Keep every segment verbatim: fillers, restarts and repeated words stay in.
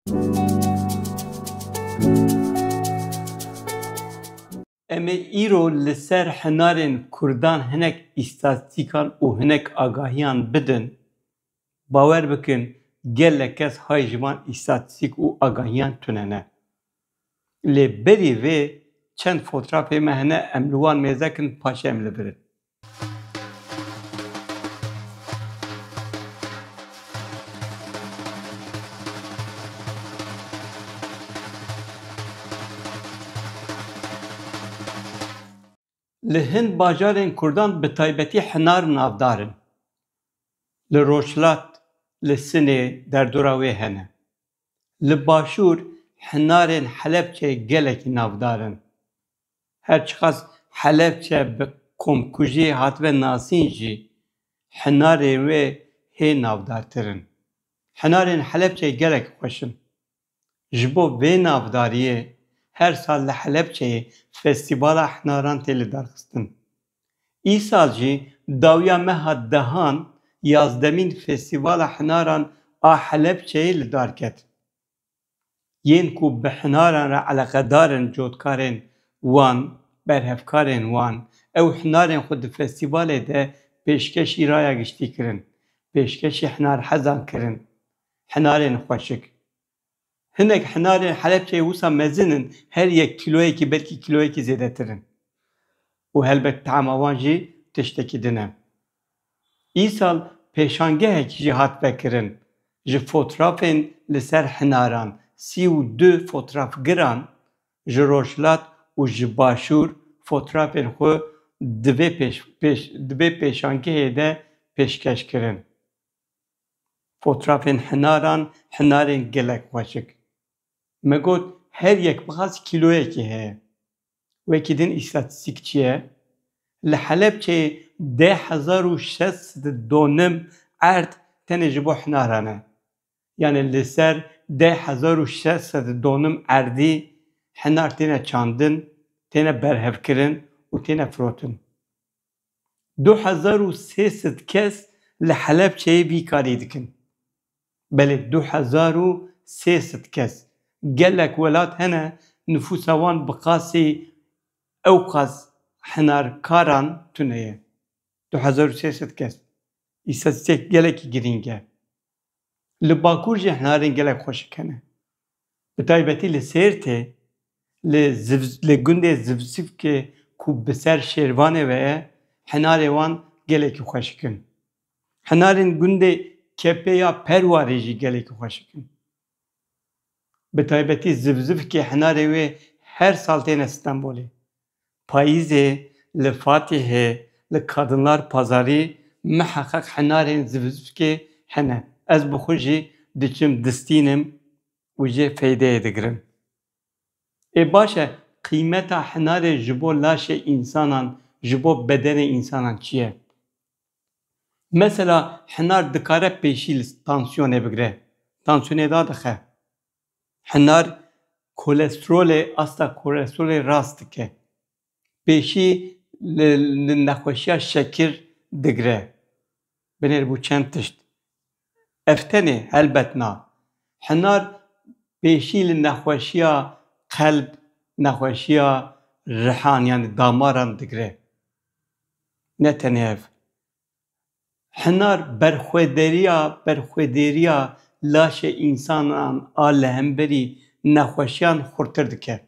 Em ê îro li ser hinarên Kurdan hinek îstatîstîkan û hinek agahiyan bidin. Bawer bikin, gelek kes hay ji van îstatîstîk û agahiyan tune ne. Lê berî vê çend fotrafê me hene, em li wan mêze kin, paşê em li vir in. Li hin bajarên Kurdan bi taybetî hinar navdar in. Li Rojhilat, li Sinê, derdora wê hene. Li Başûr hinarên Helebçeyê gelekî navdar in. Her çiqas Helebçe bi komkujiyê hatibe nasîn jî, hinarên wê hê navdartir in. Hinarên Helebçeyê gelek xweş in. Ji bo vê navdariyê her sal li Helebçeyê festîvala hinaran tê lidarxistin. Îsal jî dawiya meha dehan yazdemîn festîvala hinaran a Helebçeyê li dar ket. Yên ku bi hinaran re eleqedar in, cotkarên wan, berhevkarên wan, ew hinarên xwe di festîvalê de pêşkêşî raya giştî kirin, pêşkêşî hinarhezan kirin, hinarên xweşik. Hinek hinarên Helebçeyê wisa mezin in, her yek kîloyekî, belkî kîloyekî zêdetir in. Û helbet tama wan jî tiştekî din e. Îsal pêşangehekî jî hat vekirin. Ji fotrafên li ser hinaran, sî û du fotrafgiran ji Rojhilat û ji Başûr fotrafên xwe di vê pêş-, pêş-, di vê pêşangehê de pêşkeş kirin. Fotrafên hinaran, hinarên gelek xweşik. Me got, her yek bixas kîloyekê heye. Wekî din îstatîstîk çi ye? Li Helebçeyê deh hezar û şeş sed donim erd tenê ji bo hinaran e. Yanî li ser deh hezar û şeş sed donim erdî hinar têne çandin, têne berhevkirin û têne firotin. Du hezar û sê sed kes li Helebçeyê vî karî dikin. Belê, du hezar û sê sed kes. Gelek welat hene, nifûsa wan bi qasî ew qas hinarkaran tune ye. Du hezar û sê sed kes. Îstatîstîk gelekî girîng e. Li Bakur jî hinarên gelek xweşik hene. Bi taybetî li Sêrtê, li Ziv-, li gundê Zivzivkê ku bi ser Şêrvanê ve ye, hinarê wan gelekî xweşik in. Hinarên gundê Kepê ya Perwarê jî gelekî xweşik in. Bi taybetî Zivzivkê hinarê wê her sal têne Stenbolê. Payîzê li Fatihê, li Kadınlar Pazarî miheqeq hinarên Zivzivkê hene. Ez bi xwe jî diçim distînim û jê feydeyê digirim. Ê baş e, qîmeta hinarê ji bo laşê însanan, ji bo bedenê însanan çi ye? Mesela hinar dikare pêşî li tansiyonê bigire, tansiyonê dadixe. Hinar kolesterolê, asta kolesterolê rast dike. Pêşî li, li nexweşiya şekir digire. Binêr bû çend tişt. Ev tenê helbet na. Hinar pêşî li nexweşiya qelb, nexweşiya rihan, yanî damaran digire. Ne tenê ev. Hinar berxwederiya, berxwederiya laşê însanan a li hemberî nexweşiyan xurtir dike.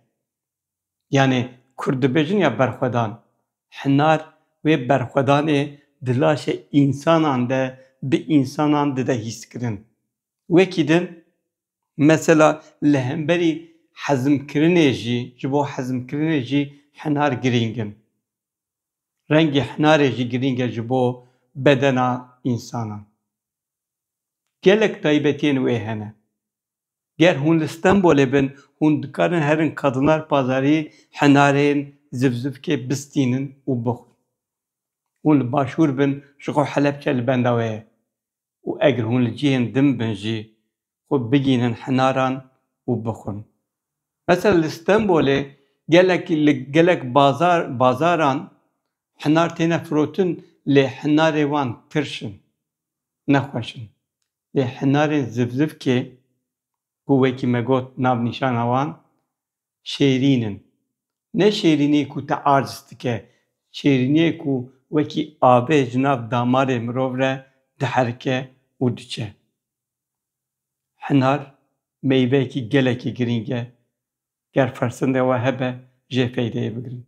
Yanî Kurd dibêjin ya berxwedan. Hinar wê berxwedanê di laşê însanan de bi însanan dide hîskirin. Wekî din, mesela li hemberî hezmkirinê jî, ji bo hezmkirinê jî hinar girîng in. Rengê hinarê jî girîng e ji bo bedena însanan. Gelek taybetiyên wê hene. Ger hûn li Stenbolê bin, hûn dikarin herin Kadınlar Pazarî hinarên Zivzivkê bistînin û bixwin. Hûn li Başûr bin, ji xwe Helebçe li benda we ye. Û eger hûn li cihên din bin jî, xwe bigînin hinaran û bixwin. Mesela li Stenbolê gelek, li gelek bazar, bazaran hinar têne firotin, lê hinarê wan tirş in, nexweş in. Lê hinarên Zivzivkê ku wekî me got navnîşana wan şêrîn in. Ne şêrîniyê ku te aciz dike, şêrîniyê ku wekî avê ji nav damarê mirov re diherike û diçe. Hinar meyveyekî gelekî girîng e. Ger fersendê we hebe, jê feydeyê bigirin.